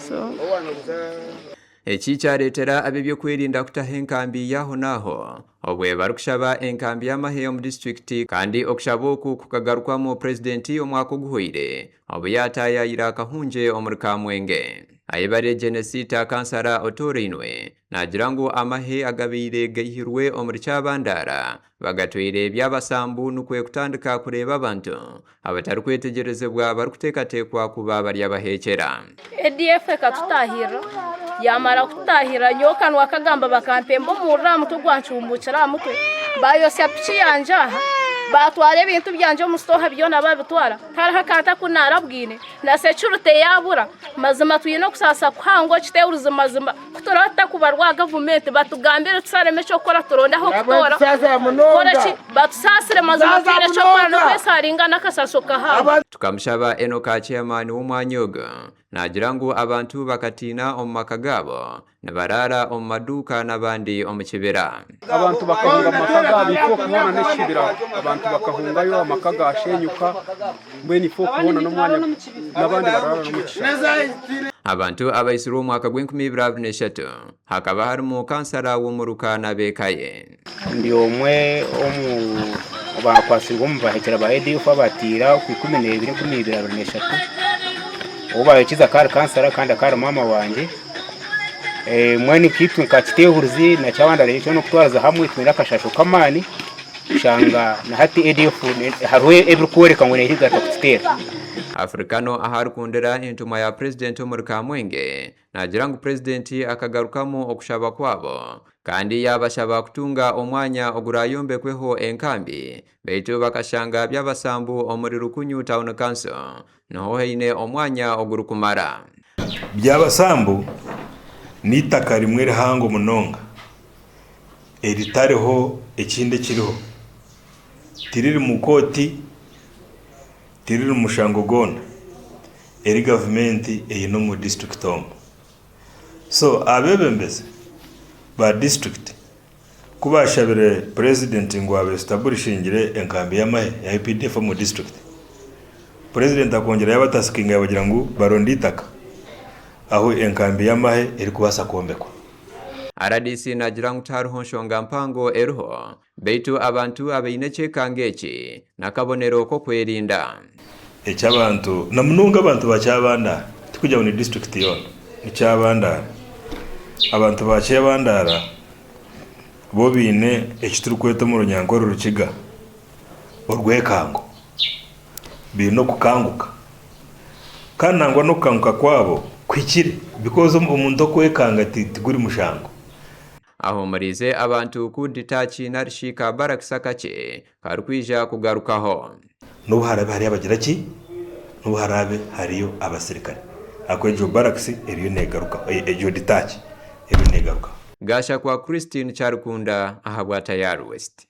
So. Eki kyareetera ab'eby'okwerinda kutaho enkambi y'aho n'aho obwe barikushaba enkambi y'amahe omu disiturikiti kandi okushaba oku kukagarukwamu Purezidenti omwaka oguhweire obu yaataayaayira Kahungye omuri Kamwenge. Ayebare Genesita kansara otoorainwe naagira ngu amahe agabaire gaihirwe omuri Kyabandara bagatwaire Byabasambu nikwo kutandika kureeba abantu abatarikwetegyerezibwa barikuteekateekwa kuba bari abaheekyera. ADF ekatutaahirira, yaamara kututaahirira nyowe kanwa kagamba bakampemba omuriro aha mutwe gwancuumbuukira aha mutwe, baayosya piki yangye aha, baatwara ebintu byangye omu sitooha byona baabitwara, tihariho akantu aku naarabwine na securite yaabura. Mazima twine okusaasa kuhango kiteehurize mazima ku turaba tutakubarwa aha gavumenti batugambire tusharemu eky'okukora turonde ah'okutoora tukore ki batusaasire mazima twine eky'okukora n'okwesaringa n'akasaso kahango. Tukamushaba Enoka chairman w'omwanya ogu naagira ngu abantu bakatiina omu maka gaabo nibaraara omu maduuka n'abandi omu kibira. Abantu bakahunga omu maka gaabo itwe okuhoona n'ekibira abantu bakahungayo amaka gaashenyuka mbwenu itwe okuhoona n'omwanya n'abandi baraara n'omu kishaka. Abantu abaitsirwe omu mwaka gw'enkumi ibiri abiri n'eshatu hakaba harimu kansara w'omuruka n'ab'eka ye. Ndi omwe omu baakwatsirwe omu bahekyera ba ADF abatiira okwa 12 2023 ou baayokize akaba ari kansara kandi akaba ari maama wangye. Mbwenu nkaitwe nka Kiteehurizi na Kyabandara ekyo n'okutwariza hamwe twine akashasho k'amaani kushanga na hati ADF hariho ebirikworeka ngu neehiga kututeera. Africano ahu arikundira entumwa ya Purezidenti omuri Kamwenge naagira ngu Purezidenti akagarukamu okushaba kwabo kandi yaabashaba kutunga omwanya oguraayombekweho enkambi beitu bakashanga Byabasambu omuri Rukunyu Town Council niho haine omwanya ogurikumara. Byabasambu n'eitaka rimwe rihango munonga eritariho ekindi ekiriho. Tiriri mu kooti, tiriri mu mushango gwona eri gavumenti eine omu disiturikiti omu. So abeebembezi ba disiturikiti ku baashabire purezidenti ngu abesitaburishingire enkambi y'amahe ya UPDF omu disiturikiti, purezidenti akongyera yaabatasikinga yaabagira ngu baronde eitaka ahu enkambi y'amahe erikubaasa kwombekwa. Rdc naagira ngu tihariho nshonga mpango eriho beitu abantu abaine ekyekango eki n'akabonero k'okwerinda. Eky'abantu na munonga abantu ba Kyabandara, tikugira ngu ni disiturikiti yoona, ni Kyabandara. Abantu ba Kyebandara bo baine eki turikweta omu Runyankore Orukiga orwekango. Baine okukanguka kandi nangwa n'okukanguka kwabo kuhikire because omuntu okwekanga tiguri mushango. Ahuumuriize abantu ku Ditaaki nari shi ka barakisi akakye karikwija kugarukaho. N'obu haraabe hariyo abagira ki? N'obu haraabe hariyo abasirikare. Ahakuba egyo barakisi eriyo neegarukaho, egyo ditaaki eriyo neegarukaho. Gashakwa Christine Kyarikunda ahabwa Tayari West.